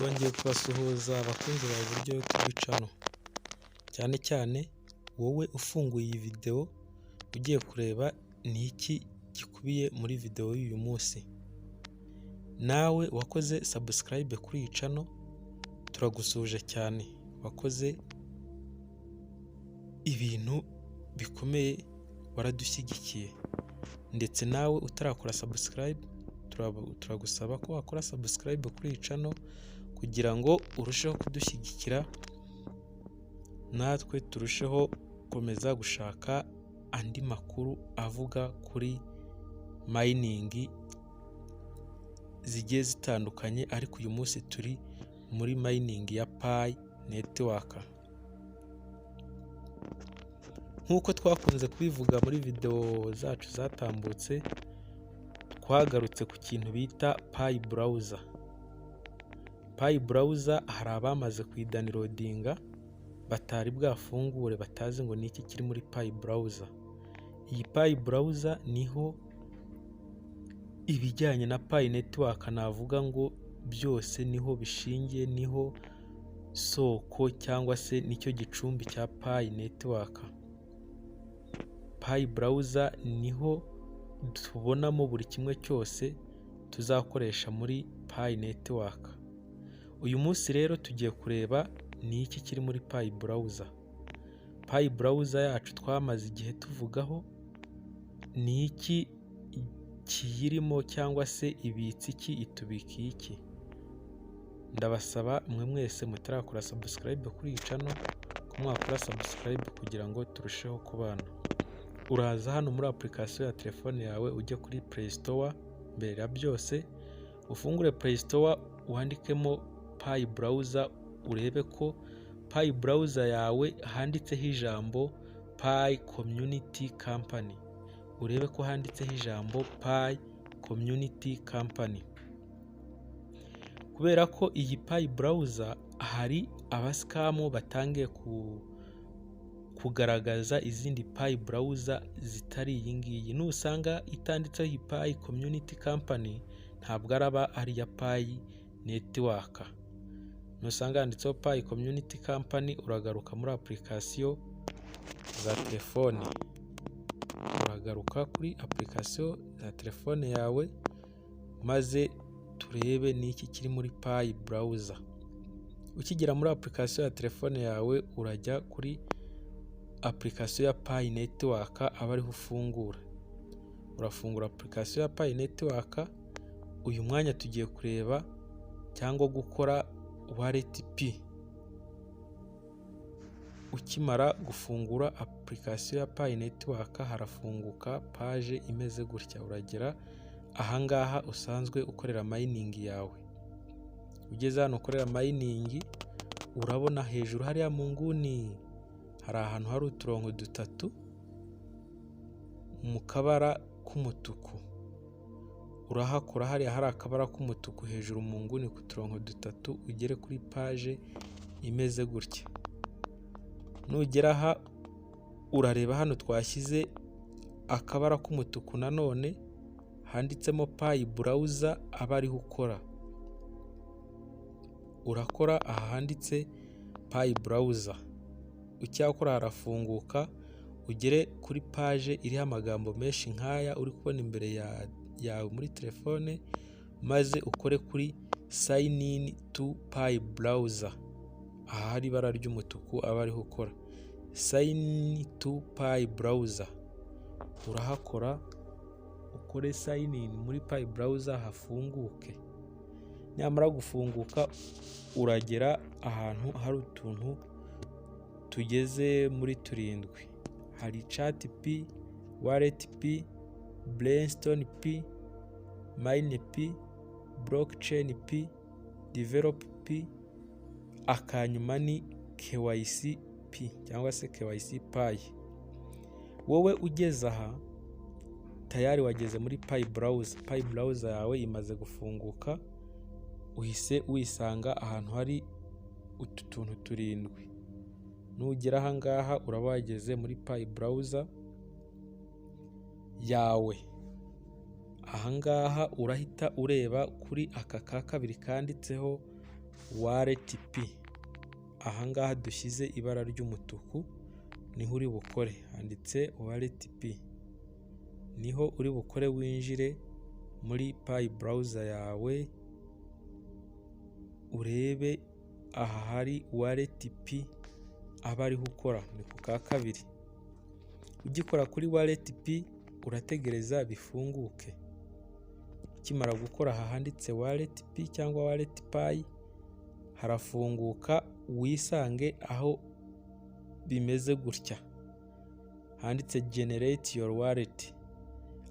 Twongeye kubasuhuza abakunzi ba Uburyo YouTube channel, cyane cyane wowe ufunguye iyi videwo ugiye kureba ni iki gikubiye muri videwo y'uyu munsi. Nawe wakoze subscribe kuri iyi channel, turagusuhuje cyane, wakoze ibintu bikomeye, waradushyigikiye. Ndetse nawe utarakora subscribe, turagusaba ko wakora subscribe kuri iyi channel kugira ngo urusheho kudushyigikira, natwe turusheho gukomeza gushaka andi makuru avuga kuri mining zigiye zitandukanye, ariko uyu munsi turi muri mining ya Pi Network. Nk'uko twakunze kubivuga muri videwo zacu zatambutse, twagarutse ku kintu bita Pi Browser. Pi Browser hari abamaze kuyidownloadinga batari bwafungure, batazi ngo ni iki kiri muri Pi Browser. Iyi Pi Browser niho ibijyanye na Pi Network, navuga ngo byose niho bishingiye, niho soko cyangwa se nicyo gicumbi cya Pi Network. Pi Browser niho tubonamo buri kimwe cyose tuzakoresha muri Pi Network. Uyu munsi rero tugiye kureba ni iki kiri muri Pi Browser. Pi Browser yacu twamaze igihe tuvugaho, ni iki kiyirimo cyangwa se ibitse iki, itubikiye iki? Ndabasaba mwe mwese mutarakora subscribe kuri iyi channel ko mwakora subscribe kugira ngo turusheho kubana. Uraza hano muri application ya telefone yawe, ujye kuri Play Store. Mbere ya byose ufungure Play Store, wandikemo Pi Browser, urebe ko Pi Browser yawe handitseho ijambo Pi Community Company, urebe ko handitseho ijambo Pi Community Company. Kubera ko iyi Pi Browser hari abascam batangiye kugaragaza izindi Pi Browser zitari iyi ngiyi. Nusanga itanditseho iyi Pi Community Company, ntabwo araba ari iya Pi Network. Nusanga handitseho Pi Community Company, uragaruka muri application za telefone, uragaruka kuri application za telefone yawe, maze turebe n'iki kiri muri Pi Browser. Ukigera muri application ya telefone yawe, urajya kuri application ya Pi Network, aba ariho ufungura. Urafungura application ya Pi Network. Uyu mwanya tugiye kureba cyangwa gukora wallet Pi. Ukimara gufungura application ya Pi Network, harafunguka page imeze gutya. Uragera ahangaha usanzwe ukorera mining yawe. Ugeze hano ukorera mining, urabona hejuru hariya mu nguni hari ahantu hari uturongo dutatu mu kabara k'umutuku. Urahakora hariya hari akabara k'umutuku hejuru mu nguni ku turongo dutatu, ugere kuri page imeze gutya. Nugera aha, urareba hano twashyize akabara k'umutuku nanone handitsemo Pi Browser, aba ariho ukora. Urakora aha handitse Pi Browser. Ucyakora harafunguka, ugere kuri page iriho amagambo menshi nk'aya uri kubona imbere yawe muri telefone, maze ukore kuri "Sign in to Pi Browser". Aha hari ibara ry'umutuku, aba ariho ukora "Sign in to Pi Browser". Urahakora, ukore sign in muri Pi Browser, hafunguke. Nyamara gufunguka, uragera ahantu hari utuntu tugeze muri turindwi. Hari Chat Pi, Wallet Pi, Brainstorm Pi, Mine Pi, Blockchain Pi, Develop Pi, akanyuma ni KYC Pi cyangwa se KYC Pi. Wowe ugeze aha, tayari wageze muri Pi Browser. Pi Browser yawe imaze gufunguka, uhise wisanga ahantu hari utu tuntu turindwi. Nugera aha ngaha, uraba wageze muri Pi Browser yawe. Aha ngaha urahita ureba kuri aka ka kabiri kanditseho Wallet Pi. Ahangaha dushyize ibara ry'umutuku niho uri bukore, handitse Wallet Pi, niho uri bukore winjire muri Pi Browser yawe, urebe aha hari Wallet Pi aba ariho ukora, ni ku ka kabiri. Ugikora kuri Wallet Pi urategereza bifunguke. Ukimara gukora aha handitse Wallet Pi cyangwa Wallet Pi harafunguka, wisange aho bimeze gutya handitse "Generate your wallet".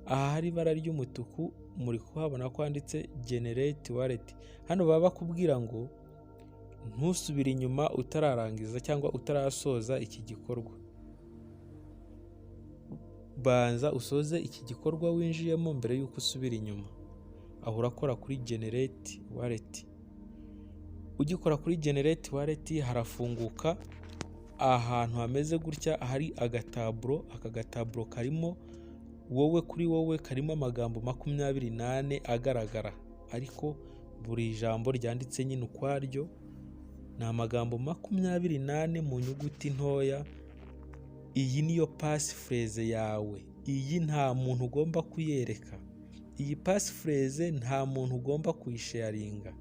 Aha hari ibara ry'umutuku, muri kuhabona ko handitse "Generate wallet". Hano baba bakubwira ngo ntusubire inyuma utararangiza cyangwa utarasoza iki gikorwa. Banza usoze iki gikorwa winjiyemo mbere y'uko usubira inyuma. Aho urakora kuri "Generate wallet". Ugikora kuri "Generate wallet" harafunguka ahantu hameze gutya, hari agataburo. Aka gataburo karimo wowe, kuri wowe karimo amagambo 24 agaragara, ariko buri jambo ryanditse nyine ukwaryo. Ni amagambo 24 mu nyuguti ntoya. Iyi niyo passphrase yawe. Iyi nta muntu ugomba kuyereka. Iyi passphrase nta muntu ugomba kuyisharinga.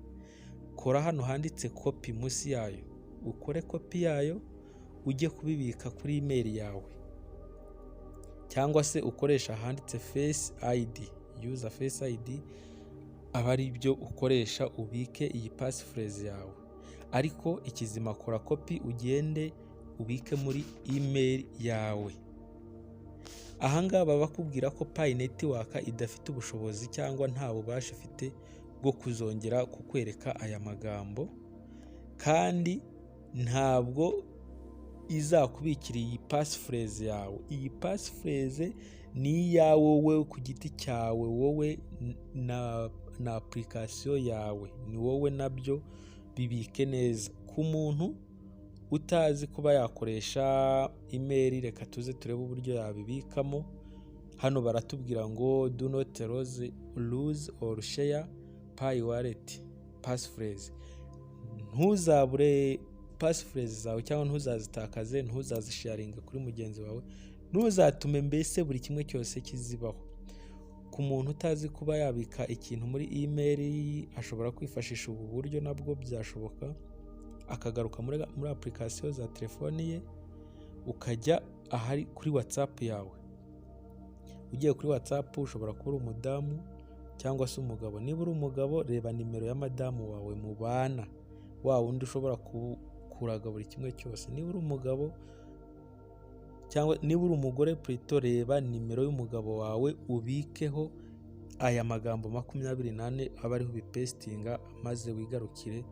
Kora hano handitse "Copy" munsi yayo, ukore copy yayo, ujye kubibika kuri email yawe, cyangwa se ukoresha ahanditse Face ID, use Face ID, aba ari byo ukoresha ubike iyi passphrase yawe. Ariko ikizima, kora copy ugende ubike muri email yawe. Ahangaha baba bakubwira ko Pi Network idafite ubushobozi cyangwa nta bubasha ifite bwo kuzongera kukwereka aya magambo, kandi ntabwo izakubikira iyi passphrase yawe. Iyi passphrase ni iyawe wowe ku giti cyawe, wowe na application yawe, ni wowe nabyo, bibike neza. Ku muntu utazi kuba yakoresha email, reka tuze turebe uburyo yabibikamo. Hano baratubwira ngo "Do not lose or share Pi wallet passphrase". Ntuzabure passphrase zawe cyangwa ntuzazitakaze, ntuzazisharinge kuri mugenzi wawe, ntuzatume mbese buri kimwe cyose kizibaho. Ku muntu utazi kuba yabika ikintu muri email, ashobora kwifashisha ubu buryo, nabwo byashoboka, akagaruka muri application za telefoni ye, ukajya ahari kuri WhatsApp yawe. Ugiye kuri WhatsApp, ushobora kuba uri umudamu cyangwa se umugabo. Niba uri umugabo, reba nimero ya madamu wawe mubana, wa wundi ushobora kuraga buri kimwe cyose. Niba uri umugabo cyangwa niba uri umugore plutôt, reba nimero y'umugabo wawe, ubikeho aya magambo 24, aba ariho ubipesitinga, maze wigarukire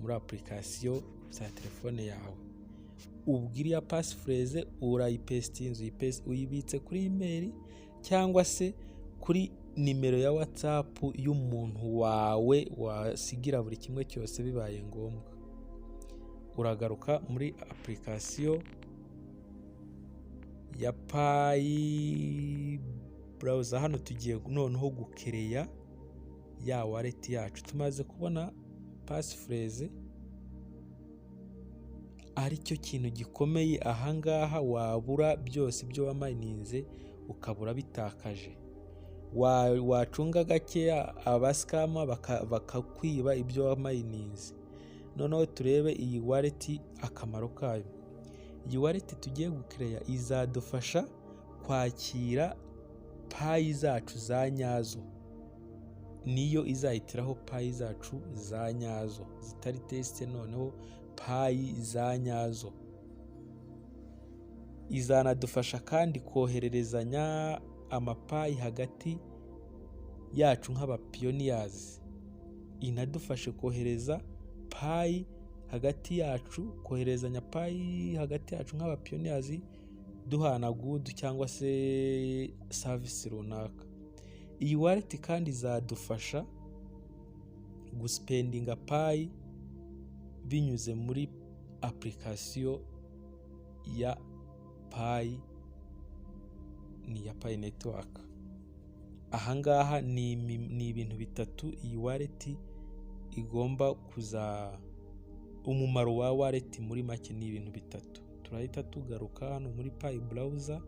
muri application za telefone yawe. Ubwo iriya passphrase urayipesitinze, uyibitse kuri email cyangwa se kuri nimero ya WhatsApp y'umuntu wawe wasigira buri kimwe cyose bibaye ngombwa. Uragaruka muri application ya Pi Browser. Hano tugiye noneho gukereya ya wallet yacu. Tumaze kubona passphrase, aricyo kintu gikomeye ahangaha. Wabura byose ibyo wamayininze, ukabura bitakaje. Wacunga gakeya, abascammer bakakwiba ibyo wamayininze. Noneho turebe iyi wallet akamaro kayo. Iyi wallet tugiye gukereya izadufasha kwakira Pi zacu za nyazo. Niyo izahitiraho Pi zacu za nyazo zitari test. Noneho Pi za nyazo izanadufasha kandi kohererezanya amaPi hagati yacu nk'abapioneers, inadufashe kohereza Pi hagati yacu, koherezanya Pi hagati yacu nk'abapioneers, duhana good cyangwa se service runaka. Iyi wallet kandi izadufasha gusipendinga Pi binyuze muri application ya Pi, ni iya Pi Network. Ahangaha ni ibintu bitatu iyi wallet igomba kuza Umumaro wa wallet muri make ni ibintu bitatu. Turahita tugaruka hano muri Pi Browser,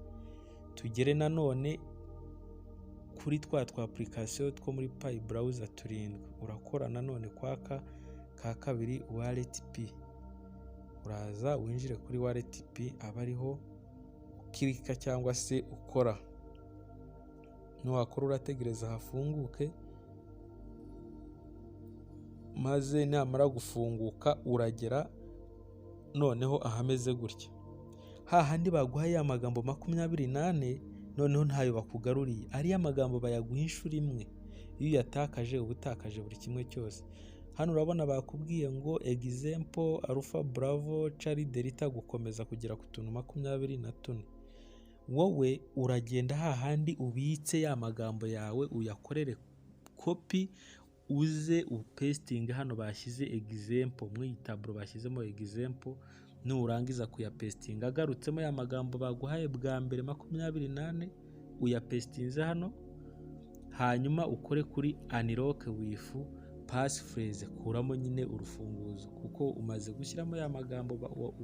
tugere nanone kuri twa application two muri Pi Browser turindwi. Urakora nanone kwaka ka kabiri, wallet Pi. Uraza winjire kuri wallet Pi, aba ariho ukirika cyangwa se ukora. Nuhakora urategereza hafunguke, maze namara gufunguka uragera noneho ahameze gutya, hahandi baguha ya magambo 24. Noneho ntayo bakugaruriye, ariya magambo bayaguha inshuro imwe. Iyo uyatakaje uba utakaje buri kimwe cyose. Hano urabona bakubwiye ngo example alpha bravo charlie delta, gukomeza kugera ku tuntu 24. Wowe uragenda hahandi ubitse ya magambo yawe, uyakorere copy, uze upesitinge hano bashyize example, muri iyi taburo bashyizemo example. Nurangiza kuyapesitinga, agarutsemo ya magambo baguhaye bwa mbere 24, uyapesitinze hano, hanyuma ukore kuri unlock with passphrase. Kuramo nyine urufunguzo, kuko umaze gushyiramo ya magambo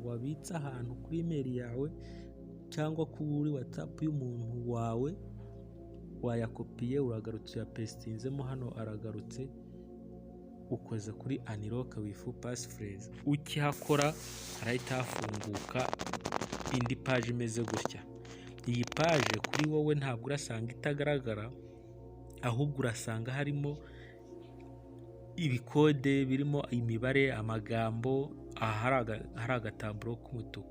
wabitse ahantu kuri email yawe cyangwa kuri WhatsApp y'umuntu wawe. Wayakopiye, uragarutse uyapesitinzemo hano, aragarutse, ukoze kuri unlock with passphrase. Ukihakora harahita hafunguka indi paji imeze gutya. Iyi paje kuri wowe ntabwo urasanga itagaragara, ahubwo urasanga harimo ibikode birimo imibare, amagambo. Aha hari agataburo k'umutuku.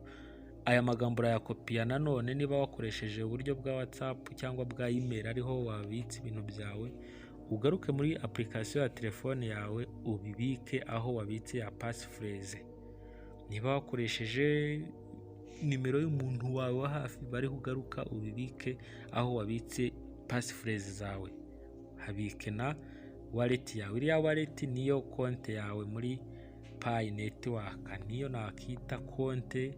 Aya magambo urayakopiya nanone, niba wakoresheje uburyo bwa WhatsApp cyangwa bwa email ariho wabitse ibintu byawe, ugaruke muri application ya telefone yawe, ubibike aho wabitse ya passphrase. Niba wakoresheje nimero y'umuntu wawe wa hafi, bariho ugaruka ubibike aho wabitse passphrase zawe. Habike na wallet yawe. Iriya wallet niyo konte yawe muri Pi Network, niyo nakita konte,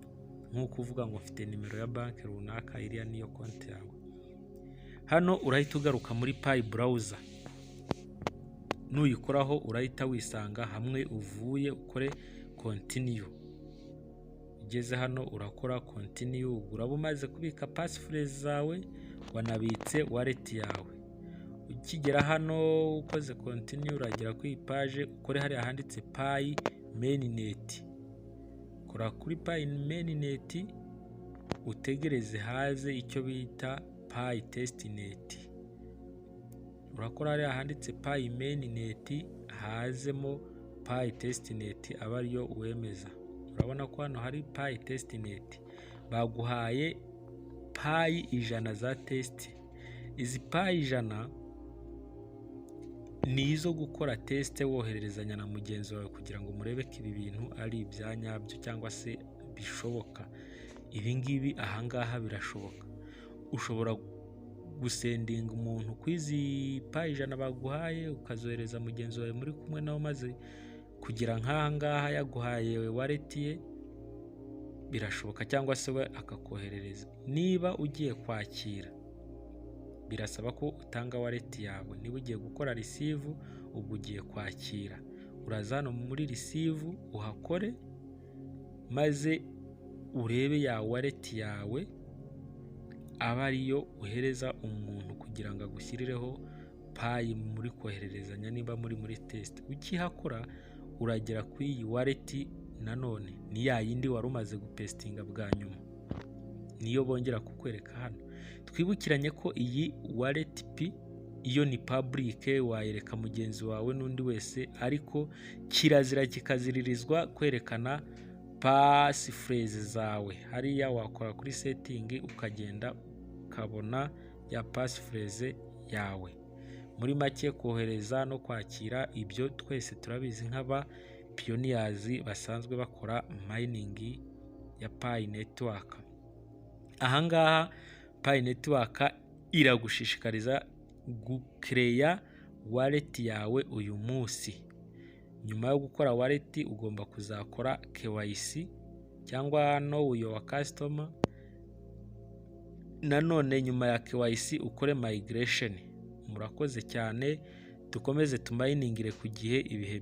nk'uko uvuga ngo mfite nimero ya banki runaka, iriya niyo konti yawe. Hano urahita ugaruka muri Pi Browser. Nuyikoraho urahita wisanga hamwe uvuye, ukore continue. Ugeze hano urakora continue, uraba umaze kubika passphrase zawe, wanabitse wallet yawe. Ukigera hano ukoze continue, uragera kuri iyi page, ukore hariya handitse Pi Mainnet. Kora kuri Pi Mainnet, utegereze haze icyo bita Pi Testnet. Urakora hariya handitse Pi Mainnet, hazemo Pi Testnet, aba ariyo wemeza. Urabona ko hano hari Pi Testnet, baguhaye Pi 100 za test. Izi Pi 100 ni izo gukora test, wohererezanya na mugenzi wawe kugira ngo murebe ko ibi bintu ari ibya nyabyo cyangwa se bishoboka. Ibi ngibi ahangaha birashoboka. Ushobora gusendinga umuntu ku izi Pi 100 baguhaye, ukazohereza mugenzi wawe muri kumwe nawe umaze kugera nk'aha ngaha, yaguhaye wallet ye, birashoboka, cyangwa se we akakoherereza. Niba ugiye kwakira birasaba ko utanga wallet yawe. Niba ugiye gukora receive, ubwo ugiye kwakira, uraza hano muri receive uhakore, maze urebe ya wallet yawe, aba ariyo uhereza umuntu kugira ngo agushyirireho Pi muri kohererezanya niba muri test. Ukihakora uragera kuri iyi wallet nanone, ni ya yindi wari umaze gupesitinga bwa nyuma, niyo bongera kukwereka hano. Twibukiranye ko iyi wallet Pi iyo ni public, wayereka mugenzi wawe n'undi wese, ariko kirazira kikaziririzwa kwerekana passphrase zawe. Hariya wakora kuri setting, ukagenda ukabona ya passphrase yawe. Muri make, kohereza no kwakira ibyo twese turabizi nk'aba pioneers basanzwe bakora mining ya Pi Network. Ahangaha Pi Network iragushishikariza gukereya wallet yawe uyu munsi. Nyuma yo gukora wallet ugomba kuzakora KYC cyangwa know your customer. Nanone nyuma ya KYC ukore migration. Murakoze cyane, dukomeze tumayiningire ku gihe ibihe.